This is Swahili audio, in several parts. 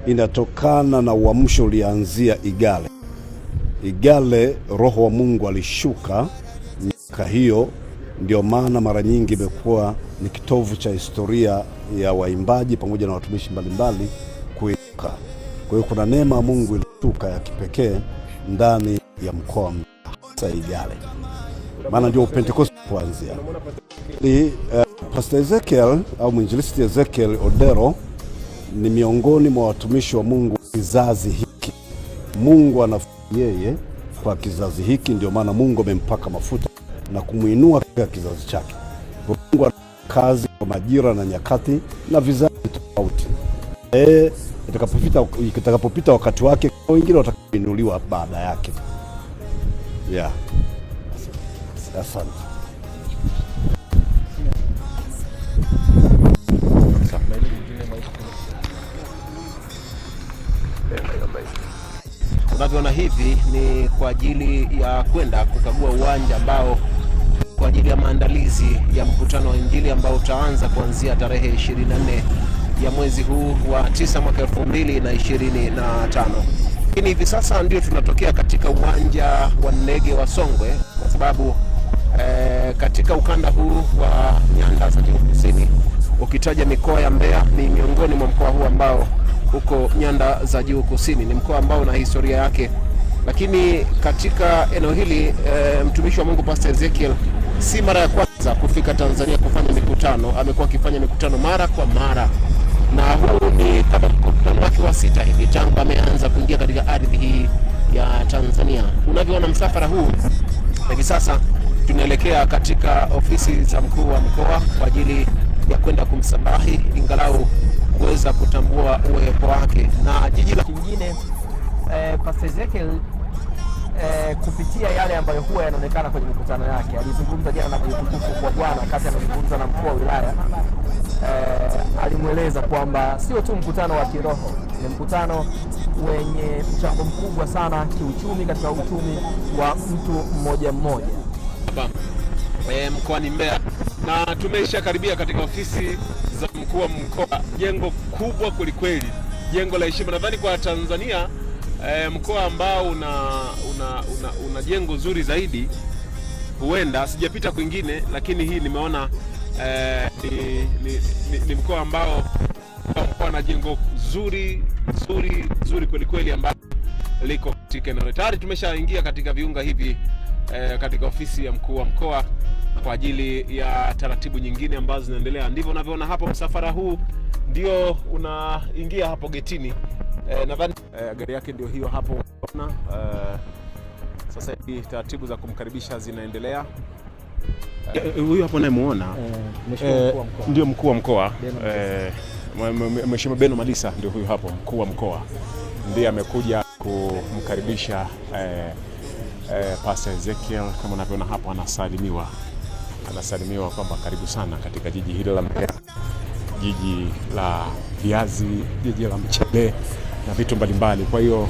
Inatokana na uamsho ulianzia Igale. Igale Roho wa Mungu alishuka miaka hiyo, ndio maana mara nyingi imekuwa ni kitovu cha historia ya waimbaji pamoja na watumishi mbalimbali kuinuka. Kwa hiyo kuna neema ya Mungu ilishuka ya kipekee ndani ya mkoa hasa Igale, maana ndio Pentecost kuanzia. Pastor Ezekiel au mwinjilisti Ezekiel Odero ni miongoni mwa watumishi wa Mungu kizazi hiki. Mungu ana yeye kwa kizazi hiki, ndio maana Mungu amempaka mafuta na kumuinua katika kizazi chake. Mungu ana kazi kwa majira na nyakati na vizazi tofauti. Itakapopita wakati wake, wengine watainuliwa baada yake. Yeah. Asante. Unavyoona hivi ni kwa ajili ya kwenda kukagua uwanja ambao kwa ajili ya maandalizi ya mkutano wa Injili ambao utaanza kuanzia tarehe 24 ya mwezi huu wa 9 mwaka 2025. Lakini hivi sasa ndio tunatokea katika uwanja wa ndege wa Songwe, kwa sababu katika ukanda huu wa nyanda za juu kusini, ukitaja mikoa ya Mbeya ni miongoni mwa mkoa huu ambao huko nyanda za juu kusini, ni mkoa ambao una historia yake. Lakini katika eneo hili mtumishi wa Mungu Pastor Ezekiel si mara ya kwanza kufika Tanzania kufanya mikutano. Amekuwa akifanya mikutano mara kwa mara, na huu ni kama mkutano wake wa 6 hivi tangu ameanza kuingia katika ardhi hii ya Tanzania. Unavyoona msafara huu hivi sasa tunaelekea katika ofisi za mkuu wa mkoa kwa ajili ya kwenda kumsabahi ingalau kuweza kutambua uwepo wake. Na jiji la kingine, Pastor Ezekiel kupitia yale ambayo huwa yanaonekana kwenye mikutano yake, alizungumza jana na utukufu kwa Bwana wakati anazungumza na mkuu wa wilaya. Alimueleza kwamba sio tu mkutano wa kiroho, ni mkutano wenye mchango mkubwa sana kiuchumi, katika uchumi wa mtu mmoja mmoja hapa mkoani Mbeya. Na tumeshakaribia katika ofisi za mkuu wa mkoa, jengo kubwa kwelikweli, jengo la heshima. Nadhani kwa Tanzania mkoa ambao una jengo zuri zaidi, huenda sijapita kwingine, lakini hii nimeona ni mkoa ambao mkoa na jengo zuri zuri zuri kwelikweli ambalo liko katika eneo. Tayari tumeshaingia katika viunga hivi katika ofisi ya mkuu wa mkoa kwa ajili ya taratibu nyingine ambazo zinaendelea. Ndivyo unavyoona hapo, msafara huu ndio unaingia hapo getini. Nadhani gari yake ndio hiyo hapo unaona. Sasa hivi taratibu za kumkaribisha zinaendelea. Huyu hapo unayemuona ndio mkuu wa mkoa, Mheshimiwa Beno Malisa ndio huyu hapo, mkuu wa mkoa ndiye amekuja kumkaribisha Pastor Ezekiel. Kama unavyoona hapo anasalimiwa kwamba karibu sana katika jiji hili la Mbeya, jiji la viazi, jiji la mchele na vitu mbalimbali. Kwa hiyo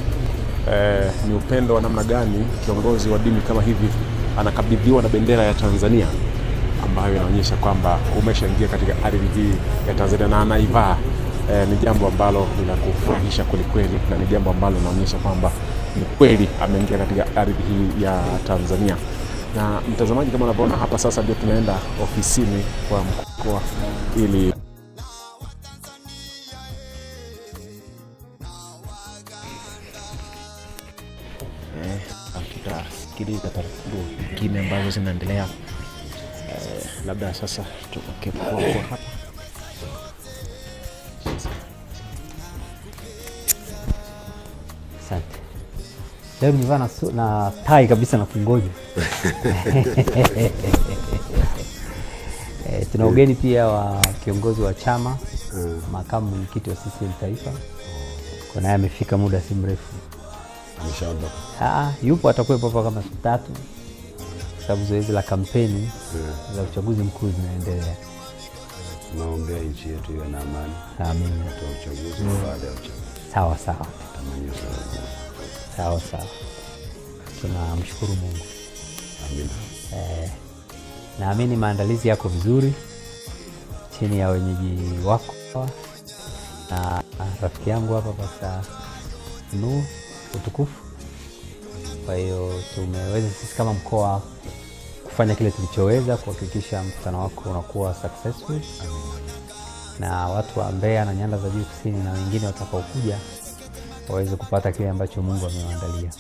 ni upendo wa namna gani kiongozi wa dini kama hivi anakabidhiwa na bendera ya Tanzania ambayo inaonyesha kwamba umeshaingia katika ardhi hii ya Tanzania na anaivaa. Ni jambo ambalo linakufurahisha kweli kweli, na ni jambo ambalo linaonyesha kwamba ni kweli ameingia katika ardhi hii ya Tanzania. Na mtazamaji, kama unavyoona hapa sasa ndio tunaenda ofisini kwa mkoa ili tutasikiliza taratibu nyingine ambazo zinaendelea. Labda sasa tuke kwa hapa. Asante. Leo nimevaa na tai kabisa na kungoja. Tuna ugeni pia wa kiongozi wa chama, makamu mwenyekiti wa CCM Taifa. Kwa naye amefika muda si mrefu. Ameshaondoka. Yupo, atakuwepo hapa kama siku 3, sababu zoezi la kampeni za uchaguzi mkuu zinaendelea. Tunaombea nchi yetu iwe na amani. Amina. Kwa uchaguzi baada ya uchaguzi. Sawa sawa. Tamanio sana. Sawa sawa. Tunamshukuru Mungu. Amina. Naamini maandalizi yako vizuri chini ya wenyeji wako. Na rafiki yangu hapa Pastor Nuhu Utukufu. Kwa hiyo tumeweza sisi kama mkoa kufanya kile tulichoweza kuhakikisha mkutano wako unakuwa successful. Na watu wa Mbeya na nyanda za juu kusini na wengine watakaokuja waweze kupata kile ambacho Mungu amewaandalia.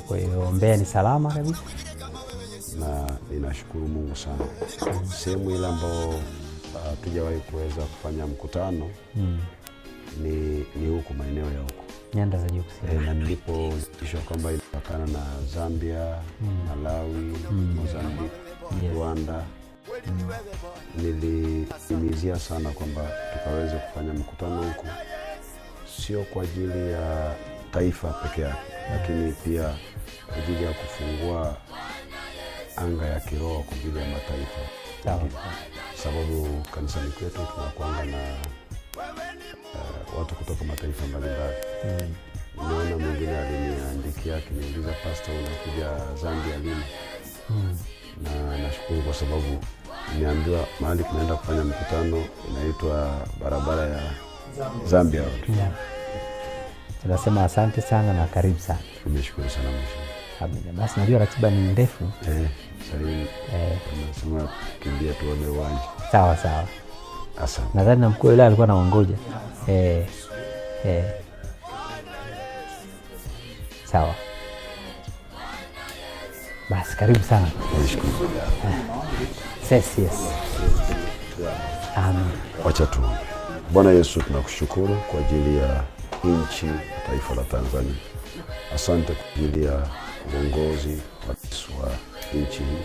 Kwa hiyo Mbeya ni salama kabisa. Na ninashukuru Mungu sana. Sehemu ile ambayo hatujawahi kuweza kufanya mkutano ni huku maeneo ya huku nyanda za juu kusini. Na nilipozidishwa kwamba inapakana na Zambia, Malawi, Mozambique, Rwanda. Nilihimizia sana kwamba tukaweze kufanya mkutano huku, sio kwa ajili ya taifa peke yake, lakini pia kwa ajili ya kufungua anga ya kiroho kwa ajili ya mataifa. Sababu kanisani kwetu tunakuanga na watu kutoka mataifa mbalimbali. Naona mwingine aliniandikia akiniuliza, Pastor, unakuja Zambia lini? Na nashukuru kwa sababu nimeambiwa mahali tunaenda kufanya mkutano inaitwa barabara ya Zambia Road. Tunasema asante sana na karibu sana. Nimeshukuru sana mheshimiwa. Amina. Basi najua ratiba ni ndefu. Sasa tunasema kimbia tuone uwanja. Sawa sawa. Asante. Nadhani na mkuu wa wilaya alikuwa anaongoja. Sawa. Basi karibu sana. Nashukuru. Yes, yes. Amen. Wacha tu. Bwana Yesu, tunakushukuru kwa ajili ya nchi na taifa la Tanzania. Asante kwa ajili ya uongozi wa nchi hii.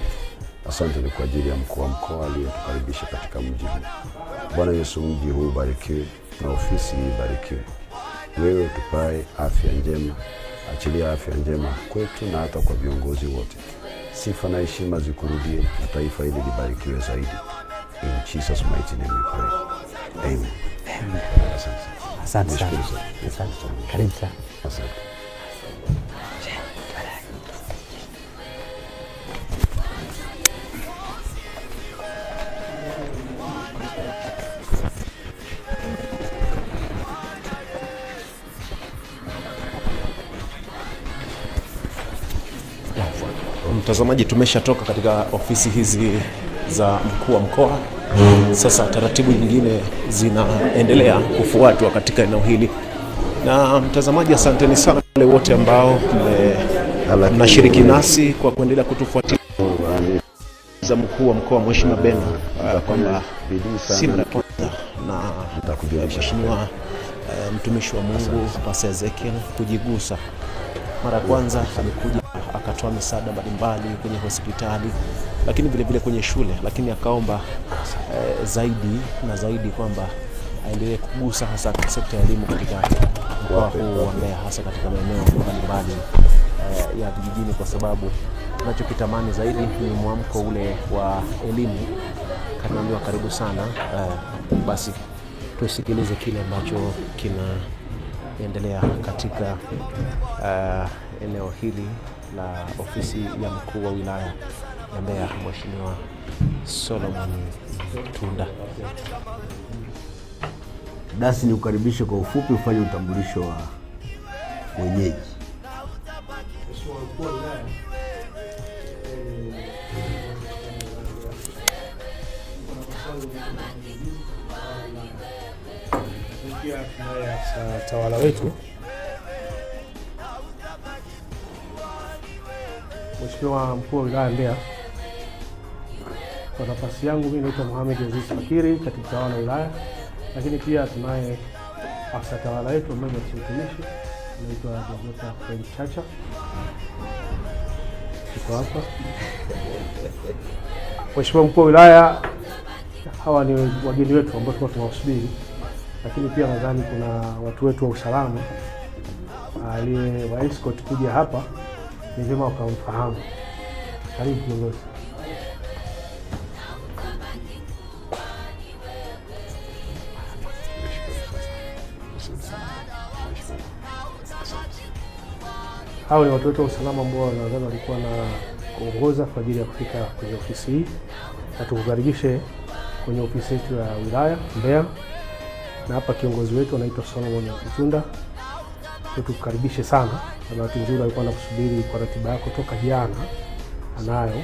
Asante ni kwa ajili ya mkuu wa mkoa aliyetukaribisha katika mji huu. Bwana Yesu, mji huu ubarikiwe na ofisi hii ibarikiwe. Wewe tupae afya njema, achilia afya njema kwetu na hata kwa viongozi wote. Sifa na heshima zikurudie na taifa hili libarikiwe zaidi. In Jesus mighty name we pray. Amen. Amen. Asante. Asante sana. Asante. Karibu sana. Asante. Mtazamaji, tumeshatoka katika ofisi hizi za mkuu wa mkoa. Sasa taratibu nyingine zinaendelea kufuatwa katika eneo hili. Na mtazamaji, asanteni sana wale wote ambao mnashiriki nasi kwa kuendelea kutufuatilia za mkuu wa mkoa Mheshimiwa Beno, kwamba si mara kwanza na Mheshimiwa mtumishi wa Mungu Pastor Ezekiel kujigusa. Mara kwanza alikuja akatoa misaada mbalimbali kwenye hospitali, lakini vile vile kwenye shule, lakini akaomba zaidi na zaidi kwamba aendelee kugusa hasa sekta ya elimu katika mkoa huu wa Mbeya, hasa katika maeneo mbalimbali ya vijijini, kwa sababu tunachokitamani zaidi ni mwamko ule wa elimu. Kanaambiwa karibu sana. Basi tusikilize kile ambacho kinaendelea katika eneo hili la ofisi ya mkuu wa wilaya ya Mbeya, Mheshimiwa Solomon Tunda. Dasi, nikukaribishe kwa ufupi ufanye utambulisho wa wenyeji. Mheshimiwa mkuu wa wilaya, pia tunaye afisa tawala wetu Mheshimiwa mkuu wa wilaya Mbeya. Kwa nafasi yangu mimi naitwa Mohamed Aziz Fakiri, katibu tawala wilaya, lakini pia tunaye afisa tawala wetu ambaye ni mtumishi anaitwa Dr. Frank Chacha. Tuko hapa. Mheshimiwa mkuu wa wilaya, hawa ni wageni wetu ambao tulikuwa tunawasubiri, lakini pia nadhani kuna watu wetu wa usalama aliye wa escort kuja hapa, ni vyema ukamfahamu. Karibu kiongozi. Hao ni watu wetu wa usalama ambao nadhani walikuwa na kuongoza kwa ajili ya kufika kwenye ofisi hii, na tukukaribishe kwenye ofisi yetu ya wilaya Mbeya. Na hapa kiongozi wetu anaitwa Solomon Mtunda. Tukukaribishe sana, na bahati nzuri alikuwa anakusubiri kwa ratiba yako toka jana, anayo.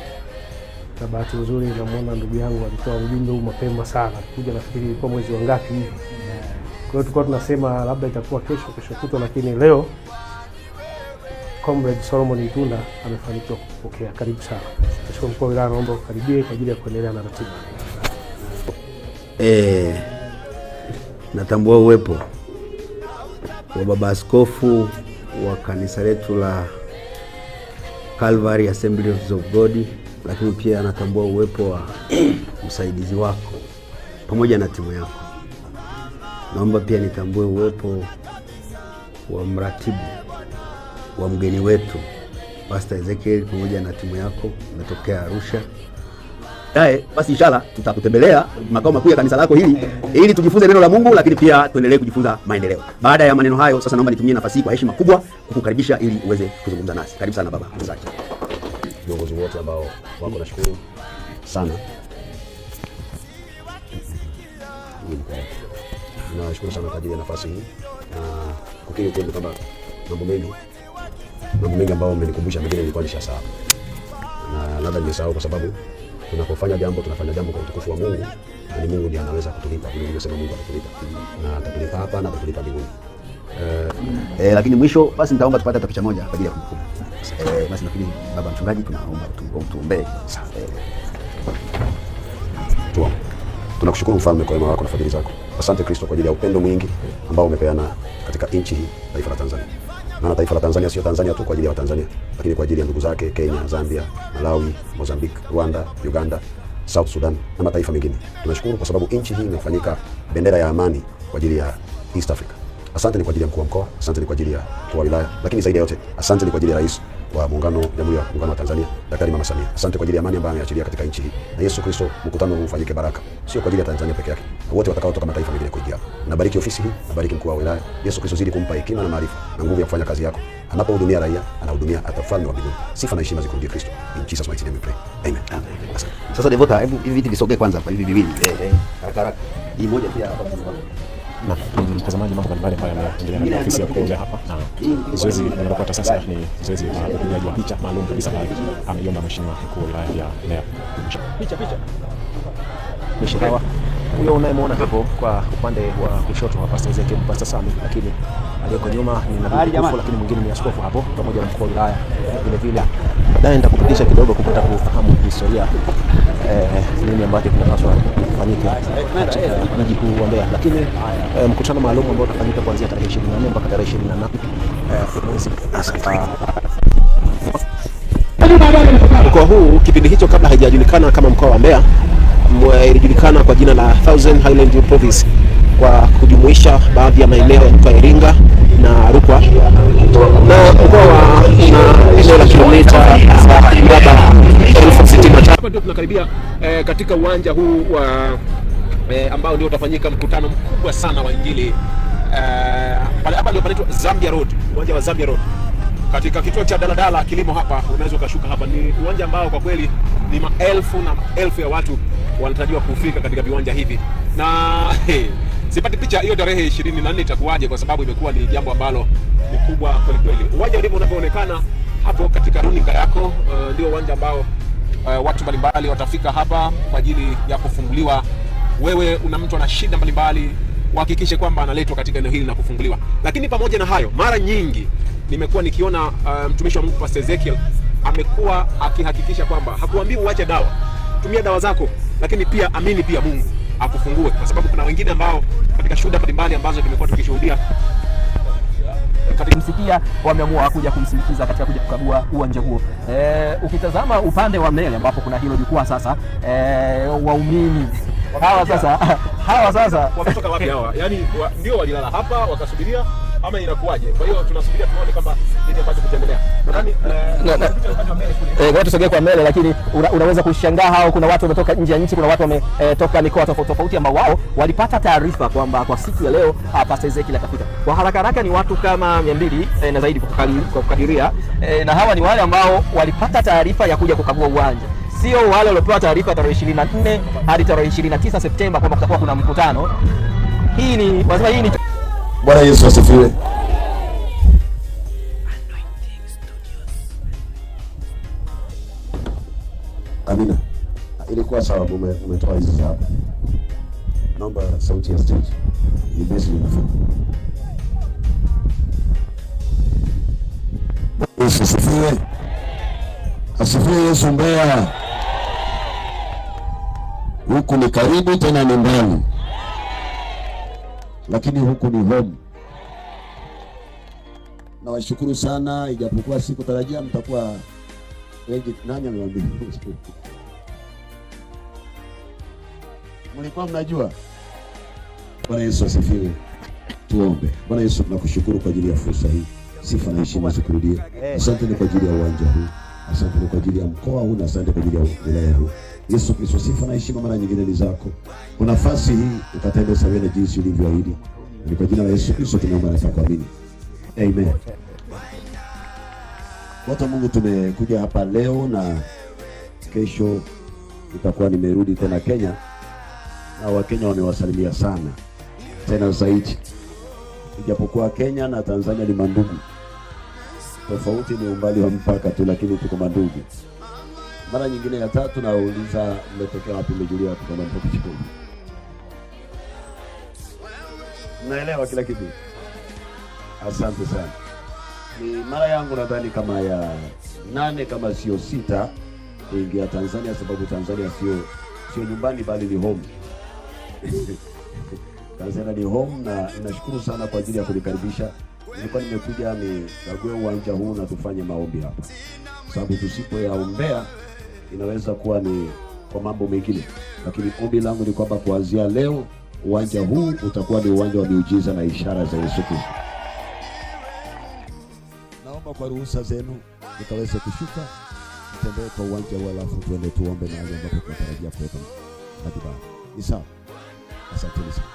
Na bahati nzuri namuona ndugu yangu alitoa ujumbe huu mapema sana, alikuja nafikiri ilikuwa mwezi wa ngapi hivi. Kwa hiyo tulikuwa tunasema labda itakuwa kesho, kesho kutwa, lakini leo Comrade Solomon Mtunda amefanikiwa kupokea. Karibu sana. Mheshimiwa Mkuu wa Wilaya, naomba ukaribie kwa ajili ya kuendelea na ratiba. Natambua uwepo wa Baba Askofu wa kanisa letu la Calvary Assemblies of God, lakini pia natambua uwepo wa msaidizi wako pamoja na timu yako. Naomba pia nitambue uwepo wa mratibu wa mgeni wetu Pastor Ezekiel pamoja na timu yako, umetokea Arusha. Basi inshallah tutakutembelea makao makuu ya kanisa lako hili ili tujifunze neno la Mungu, lakini pia tuendelee kujifunza maendeleo. Baada ya maneno hayo, sasa naomba nitumie nafasi hii kwa heshima kubwa kukukaribisha ili uweze kuzungumza nasi. Karibu sana baba. Asante. Viongozi wote ambao wako, nashukuru sana. Nashukuru sana kwa ajili ya nafasi hii, na kukiri kweli kwamba mambo mengi ambayo umenikumbusha, mengine nilikuwa nishasahau. Na labda nimesahau kwa sababu tunapofanya jambo tunafanya jambo kwa utukufu wa Mungu, na ni Mungu ndiye anaweza kutulipa. Biblia inasema Mungu atatulipa, na atatulipa hapa na atatulipa mbinguni. Lakini mwisho basi nitaomba tupate hata picha moja kwa ajili ya kumbukumbu. Basi nafikiri baba mchungaji tunaomba tuombe. Tuombe. Tunakushukuru Mfalme kwa wema wako na fadhili zako. Asante Kristo kwa ajili ya upendo mwingi ambao umepeana katika nchi hii, taifa la Tanzania. Maana taifa la Tanzania sio Tanzania tu kwa ajili ya Watanzania, lakini kwa ajili ya ndugu zake Kenya, Zambia, Malawi, Mozambique, Rwanda, Uganda, South Sudan na mataifa mengine. Tunashukuru kwa sababu nchi hii imefanyika bendera ya amani kwa ajili ya East Africa. Asante ni kwa ajili ya mkuu wa mkoa, asante ni kwa ajili ya mkuu wa wilaya, lakini zaidi ya yote asante ni kwa ajili ya rais wa muungano, Jamhuri ya Muungano wa Tanzania, Daktari Mama Samia. Asante kwa ajili ya amani ambayo ameachilia katika nchi hii. Na Yesu Kristo, mkutano huu ufanyike baraka, sio kwa ajili ya Tanzania peke yake, na wote watakaotoka mataifa mengine kuingia hapa. Nabariki ofisi hii, nabariki mkuu wa wilaya. Yesu Kristo, zidi kumpa hekima na maarifa na nguvu ya kufanya kazi yako. Anapohudumia raia, anahudumia hata ufalme wa mbinguni. Sifa na heshima zikurudie Kristo. In Jesus mighty name we pray. Amen. Asante. Sasa Devota, hebu hivi viti visogee kwanza hapa, hivi viwili. Haraka haraka. Hii moja pia hapa. Na mtazamaji, mambo mbalimbali ambayo yameendelea katika ofisi ya mkuu hapa, na zoezi linalofuata sasa ni zoezi la upigaji wa picha maalum kabisa ambayo ameiomba Mheshimiwa Mkuu wa Wilaya ya Mbeya. Picha. Mheshimiwa huyo unayemwona hapo kwa upande wa kushoto wa Pastor Ezekiel, Pastor Sami, lakini aliyoko nyuma ni nabii mkuu, lakini mwingine ni askofu hapo pamoja na mkuu wa wilaya vile vile. Baadaye nitakupitisha kidogo kupata kufahamu historia, nini ambacho kinapaswa kufanyika katika mji huu wa Mbeya. Lakini mkutano maalum ambao utafanyika kuanzia tarehe 24 mpaka tarehe 28 mwezi. Mkoa huu kipindi hicho kabla haijajulikana kama mkoa wa Mbeya, ilijulikana kwa jina la Thousand Highland Province kwa kujumuisha baadhi ya maeneo ya mkoa wa Iringa na Rukwa, na mkoa wa una eneo la kilomita za mraba 65,000. Hapa ndio tunakaribia katika uwanja huu wa ambao ndio utafanyika mkutano mkubwa sana wa Injili. Hapa ndio panaitwa Zambia Road, uwanja wa Zambia Road. Katika kituo cha daladala kilimo hapa, unaweza ukashuka hapa. Ni uwanja ambao kwa kweli ni maelfu na maelfu ya watu wanatarajiwa kufika katika viwanja hivi, na sipati picha hiyo tarehe 24 itakuwaje, kwa sababu imekuwa ni jambo ambalo ni kubwa kweli kweli. Uwanja ulivyo unavyoonekana hapo katika runinga yako, ndio uwanja ambao watu mbalimbali watafika hapa kwa ajili ya kufunguliwa. Wewe una mtu ana shida mbalimbali, uhakikishe kwamba analetwa katika eneo hili na kufunguliwa. Lakini pamoja na hayo, mara nyingi nimekuwa nikiona mtumishi wa Mungu Pastor Ezekiel amekuwa akihakikisha kwamba hakuambii uache dawa, tumia dawa zako, lakini pia amini pia Mungu akufungue, kwa sababu kuna wengine ambao katika shuhuda mbalimbali ambazo tumekuwa tukishuhudia kumsikia wameamua kuja kumsindikiza katika kuja kukagua uwanja huo. Ukitazama upande wa mbele ambapo kuna hilo jukwaa sasa, waumini hawa sasa wametoka wapi hawa? Yaani ndio walilala hapa wakasubiria ama inakuwaje? Kwa hiyo tunasubiria tuone kama nini ambacho kitaendelea. Nadhani kwa tusogee kwa mbele, lakini unaweza kushangaa hao, kuna watu wametoka nje ya nchi, kuna watu wametoka mikoa tofauti tofauti ambao wao walipata taarifa kwamba kwa siku ya leo Pastor Ezekiel atafika. Kwa haraka haraka ni watu kama 200 na zaidi kwa kukadiria, na hawa ni wale ambao walipata taarifa ya kuja kukagua uwanja, sio wale waliopewa taarifa tarehe 24 hadi tarehe 29 Septemba kwamba kutakuwa kuna mkutano. Hii ni wanasema hii ni Bwana Yesu asifiwe. Amina. Ilikuwa sawa, umetoa hizi za hapa. Naomba sauti ya stage. Ni basi ni nafuu. Yesu asifiwe. Asifiwe Yesu Mbeya. Huku ni karibu tena ni mbali, lakini huku ni home. Nawashukuru sana, ijapokuwa sikutarajia mtakuwa wengi. Nani amewaambia? Mlikuwa mnajua? Bwana Yesu asifiwe. Tuombe. Bwana Yesu, tunakushukuru kwa ajili ya fursa hii. Sifa na heshima zikurudie. Asante ni kwa ajili ya uwanja huu, asante ni kwa ajili ya mkoa huu, na asante kwa ajili ya wilaya huu. Yesu Kristo, sifa na heshima mara nyingine ni zako. Kwa nafasi hii ukatende sawa na jinsi ulivyoahidi. Ni kwa jina la Yesu Kristo tunaomba na kuamini. Amen. Watu wa Mungu, tumekuja hapa leo na kesho nitakuwa nimerudi tena Kenya, na Wakenya wamewasalimia sana tena zaidi. Ijapokuwa Kenya na Tanzania ni mandugu, tofauti ni umbali wa mpaka tu, lakini tuko mandugu. Mara nyingine ya tatu nauliza mmetokea wapi, mmejulia wapi kama mpo Kichukuru? Mnaelewa kila kitu? Asante sana. Ni mara yangu nadhani kama ya 8 kama sio 6 kuingia Tanzania, sababu Tanzania sio nyumbani bali ni home. Tanzania ni home, na ninashukuru sana kwa ajili ya kunikaribisha. Nilikuwa nimekuja nikague uwanja huu na tufanye maombi hapa, sababu tusipoyaombea inaweza kuwa ni kwa mambo mengine, lakini ombi langu ni kwamba kuanzia leo uwanja huu utakuwa ni uwanja wa miujiza na ishara za Yesu Kristo. Naomba kwa ruhusa zenu nikaweze kushuka nitembee kwa uwanja huu, alafu tuende tuombe mahali ambapo tunatarajia kuweka madhabahu. Ni sawa? Asanteni sana.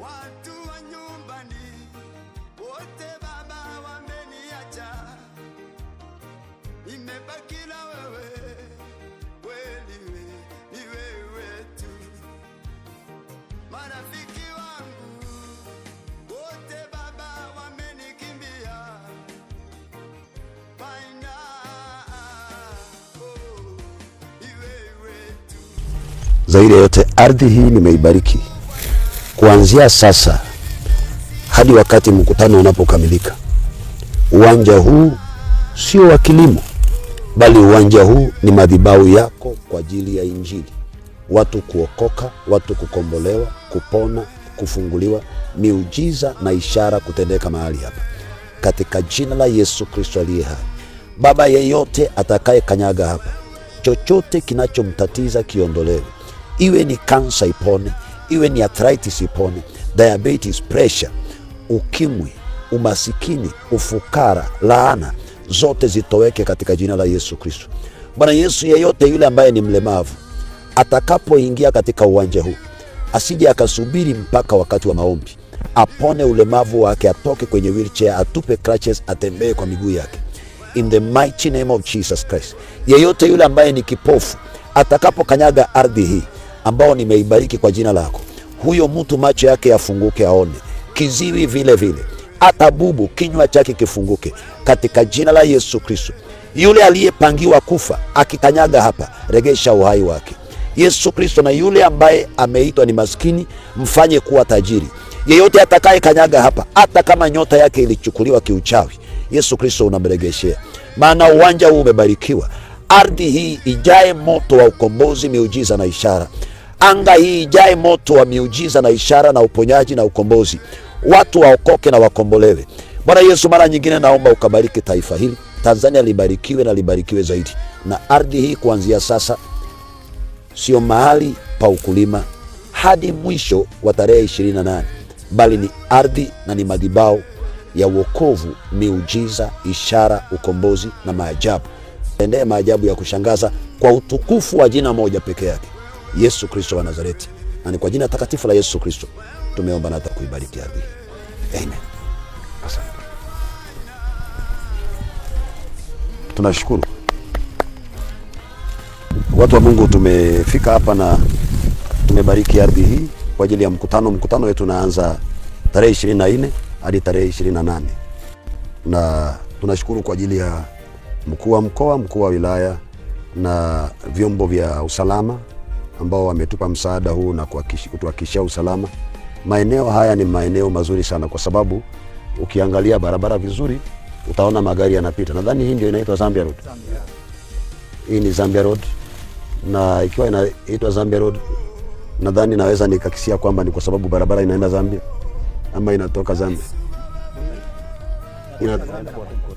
Watu wa nyumbani wote baba wameniacha, nimebaki na wewe, kweli ni wewe tu. Marafiki wangu wote baba wamenikimbia, Bwana, oh, ni wewe tu. Zaidi ya yote, ardhi hii nimeibariki kuanzia sasa hadi wakati mkutano unapokamilika. Uwanja huu sio wa kilimo, bali uwanja huu ni madhabahu yako kwa ajili ya Injili, watu kuokoka, watu kukombolewa, kupona, kufunguliwa, miujiza na ishara kutendeka mahali hapa, katika jina la Yesu Kristo aliye hai. Baba, yeyote atakaye kanyaga hapa, chochote kinachomtatiza kiondolewe, iwe ni kansa ipone, iwe ni arthritis ipone, diabetes, pressure, ukimwi, umasikini, ufukara, laana zote zitoweke katika jina la Yesu Kristo. Bwana Yesu, yeyote yule ambaye ni mlemavu atakapoingia katika uwanja huu, asije akasubiri mpaka wakati wa maombi, apone ulemavu wake, atoke kwenye wheelchair, atupe crutches, atembee kwa miguu yake. In the mighty name of Jesus Christ. Yeyote yule ambaye ni kipofu atakapokanyaga ardhi hii ambao nimeibariki kwa jina lako, huyo mtu macho yake yafunguke aone, kiziwi vile vile, hata bubu kinywa chake kifunguke katika jina la Yesu Kristo. Yule aliyepangiwa kufa akikanyaga hapa, regesha uhai wake Yesu Kristo. Na yule ambaye ameitwa ni maskini, mfanye kuwa tajiri. Yeyote atakaye kanyaga hapa, hata kama nyota yake ilichukuliwa kiuchawi, Yesu Kristo unamregeshea, maana uwanja huu umebarikiwa. Ardhi hii ijae moto wa ukombozi, miujiza na ishara. Anga hii ijae moto wa miujiza na ishara na uponyaji na ukombozi. Watu waokoke na wakombolewe. Bwana Yesu, mara nyingine naomba ukabariki taifa hili. Tanzania libarikiwe na libarikiwe zaidi. Na ardhi hii kuanzia sasa sio mahali pa ukulima hadi mwisho wa tarehe 28, bali ni ardhi na ni madhabahu ya wokovu, miujiza, ishara, ukombozi na maajabu. Tendee maajabu ya kushangaza kwa utukufu wa jina moja peke yake, Yesu Kristo wa Nazareti. Na ni kwa jina takatifu la Yesu Kristo tumeomba na hata kuibariki ardhi. Amen. Asante. Tunashukuru watu wa Mungu, tumefika hapa na tumebariki ardhi hii kwa ajili ya mkutano. Mkutano wetu unaanza tarehe 24 hadi tarehe 28, na tunashukuru kwa ajili ya mkuu wa mkoa, mkuu wa wilaya na vyombo vya usalama ambao wametupa msaada huu na kutuhakikishia usalama. Maeneo haya ni maeneo mazuri sana, kwa sababu ukiangalia barabara vizuri utaona magari yanapita. Nadhani hii ndio inaitwa Zambia Road. Hii ni Zambia Road, na ikiwa inaitwa Zambia Road, nadhani naweza nikakisia kwamba ni kwa sababu barabara inaenda Zambia ama inatoka Zambia,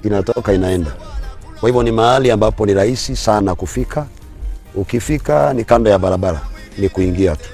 inatoka inaenda. Kwa hivyo ni mahali ambapo ni rahisi sana kufika. Ukifika ni kando ya barabara, ni kuingia tu.